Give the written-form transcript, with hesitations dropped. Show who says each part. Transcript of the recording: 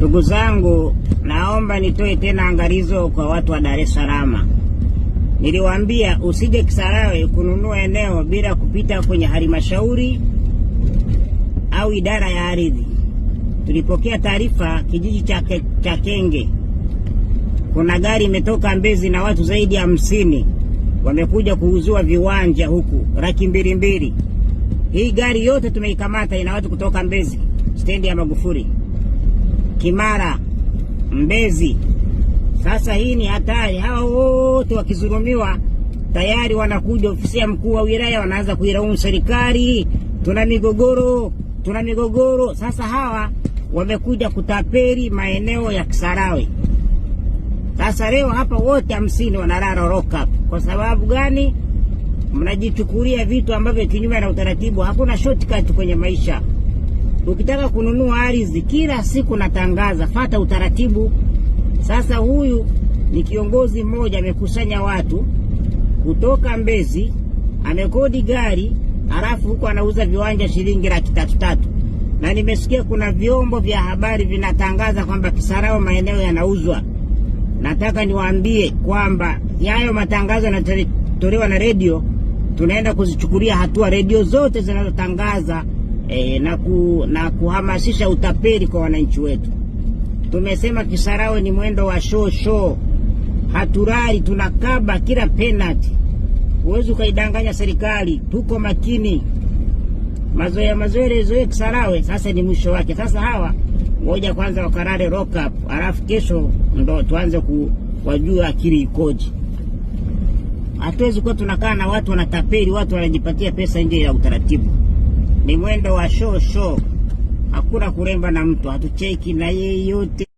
Speaker 1: Ndugu zangu, naomba nitoe tena angalizo kwa watu wa Dar es Salaam. Niliwaambia usije Kisarawe kununua eneo bila kupita kwenye halmashauri au idara ya ardhi. Tulipokea taarifa kijiji cha Kenge kuna gari imetoka Mbezi na watu zaidi ya 50 wamekuja kuuziwa viwanja huku 200,000. Hii gari yote tumeikamata, ina watu kutoka Mbezi, stendi ya Magufuli, Kimara, Mbezi. Sasa hii ni hatari. Hawa wote wakizulumiwa tayari wanakuja ofisi ya mkuu wa wilaya, wanaanza kuilaumu serikali, tuna migogoro, tuna migogoro. Sasa hawa wamekuja kutapeli maeneo ya Kisarawe. Sasa leo hapa wote 50 wanalala lock up. Kwa sababu gani? Mnajichukulia vitu ambavyo kinyume na utaratibu. Hakuna shortcut kwenye maisha. Ukitaka kununua ardhi, kila siku natangaza, fata utaratibu. Sasa huyu ni kiongozi mmoja amekusanya watu kutoka Mbezi, amekodi gari, halafu huko anauza viwanja shilingi 300,000. Na nimesikia kuna vyombo vya habari vinatangaza kwamba Kisarawe maeneo yanauzwa. Nataka niwaambie kwamba yayo matangazo yanatolewa na redio, tunaenda kuzichukulia hatua redio zote zinazotangaza na kuhamasisha utapeli kwa wananchi wetu. Tumesema Kisarawe ni mwendo wa show show, hatulali, tunakaba kila penalty. Huwezi ukaidanganya serikali, tuko makini. Mazoea mazoea zoea Kisarawe sasa ni mwisho wake. Sasa hawa ngoja kwanza wakalale lock up, alafu kesho ndo tuanze kuwajua akili ikoje. Hatuwezi kuwa tunakaa na watu wanatapeli, watu wanajipatia pesa nje ya utaratibu. Ni mwendo wa show show, hakuna kuremba na mtu, hatucheki na yeyote.